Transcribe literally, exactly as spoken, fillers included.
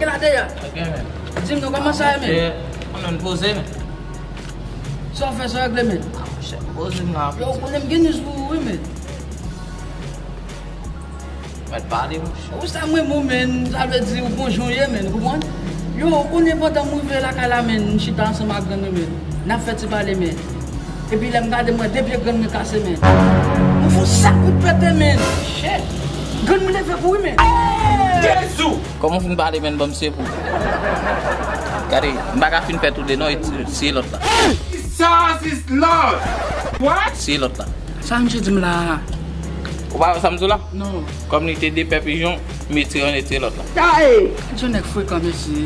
Gade ya. Ok, men. Di m non, kòman sa ye, men? Mwen menm poze, men. Sa w fè, sa w regle, men? Ah, monchè, m poze m la. Yo, ou konnen m gen niz pou ou, wi, men. Mèt pale, monchè. Ou sa mwen bon, men, sa vle di ou bon jan w ye, men, ou konprann? Yo, ou konnen pandan m rive lakay la, men, m chita ansanm ak grann mwen, men. N ap fè ti pale, men. Epi lè m gade, m wè de pye grann mwen kase, men. Mwen fè yon sèl kout pete, men. Shit! Grann mwen leve kouri, men. Jezi! Kòman w fin pale, men, ban m se pou. Gade, m pa ka fin fè tou de non, e ti, ti lòt la. Jesus is Lord! What? Ti lòt la. Sa misye di m la? Ou pa wè sa m di w la? Non. Kòm li te de pè pijon, m retire yon, retire lòt la. Hey! Yon nèg frekan, mesye.